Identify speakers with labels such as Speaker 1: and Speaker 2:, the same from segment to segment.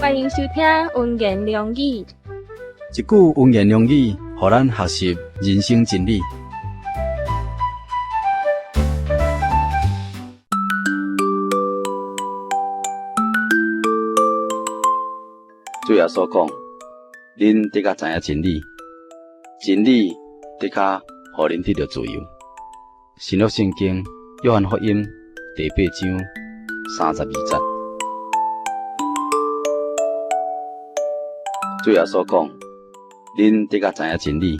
Speaker 1: 歡迎收聽溫言良語。
Speaker 2: 一句溫言良語，予咱學習人生真理。主耶穌講：恁的確知影真理，真理的確予恁得著自由。新約聖經約翰福音第八章32節。主耶穌講：恁的確知影真理，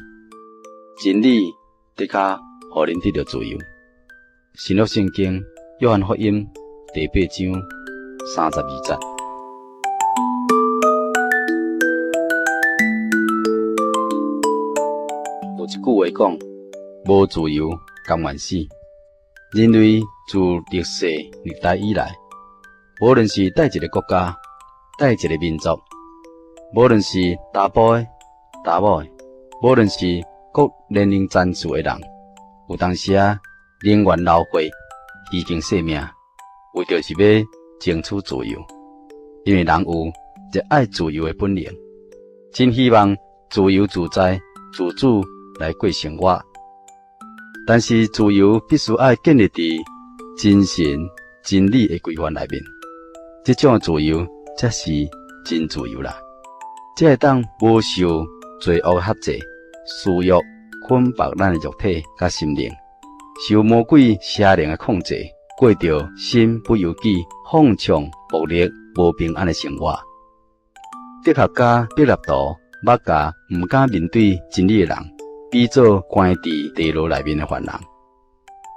Speaker 2: 真理的確予恁得著自由。新約聖經約翰福音第八章32節。有一句話講：無自由，甘願死。人類自歷世歷代以來，無論是佗一个國家、佗一个民族，無論是查埔的、查某的，無論是各年齡層次的人，有當時仔寧願流血、犧牲性命，為著是欲爭取自由。因為人有熱愛自由的本能，真希望自由自在、自主來過生活。但是自由必須愛建立佇真神真理的規範內面，這種自由才是真自由啦。才會當無受罪惡轄制、私欲捆綁咱的肉體佮心靈，受魔鬼邪靈的控制，過著身不由己、放縱暴力、無平安的生活。哲學家柏拉圖捌共毋敢面對真理的人，比做關佇地牢內面的犯人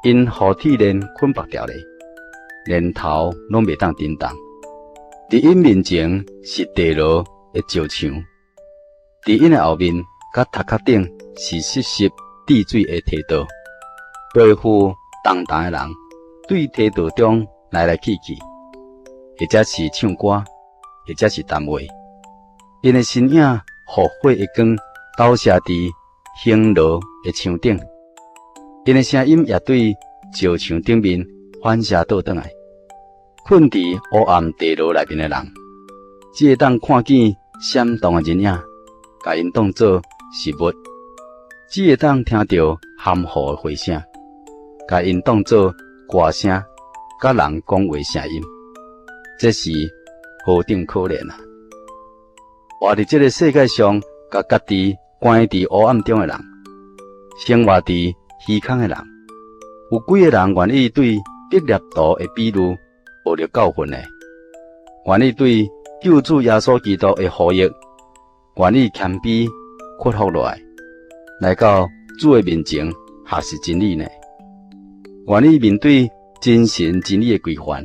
Speaker 2: ，𪜶予鐵鏈捆縛牢咧，連頭攏袂當振動。佇𪜶面前是地牢的石牆，佇𪜶的後面佮頭殼頂是濕濕滴水的梯道。背負重擔的人對梯道中來來去去，或者是唱歌，或者是談話。𪜶的身影予火的光投射佇刑牢的牆頂，𪜶的聲音也對石牆頂面反射倒轉來。困佇黑暗地牢內面的人，只會當看見閃動的人影，共𪜶當做食物；只會當聽著含糊的回聲，共𪜶當做歌聲，佮人講話聲音。這是何等可憐啊！活佇這个世界上，共家己關佇黑暗中的人，生活佇虛空的人，有幾个人願意對柏拉圖的比喻學著教訓呢？願意對救主耶穌基督的呼籲，願意謙卑屈服落來，來到主的面前學習真理呢？願意面對真神真理的規範，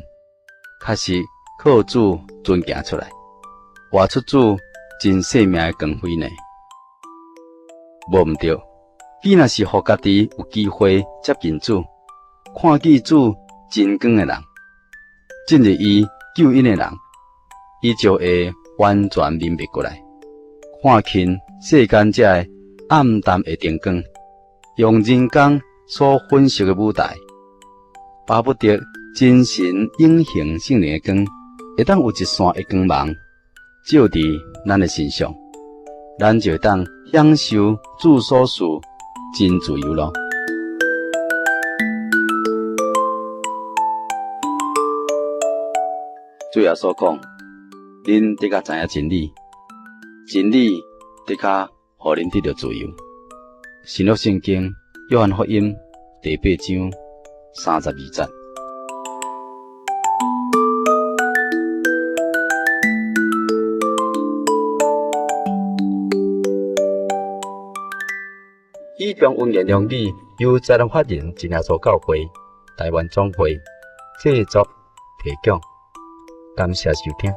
Speaker 2: 確實靠主遵行出來，活出主真生命的光輝呢？無毋對，彼若是予家己有機會接近主，看見主真光的人，進入伊救恩的人，伊就會完全明白過來，看輕世間這个暗淡的燈光，用人工所粉飾的舞台，巴不得真神永恆聖靈的光，會當有一線的光芒照佇咱的身上，咱就會當享受主所賜真自由囉。主耶穌講：恁的確知影真理，真理的確予恁得著自由。新約聖經約翰福音第八章32節。以上溫言良語由財團法人真耶穌教會臺灣總會製作提供，感謝收聽。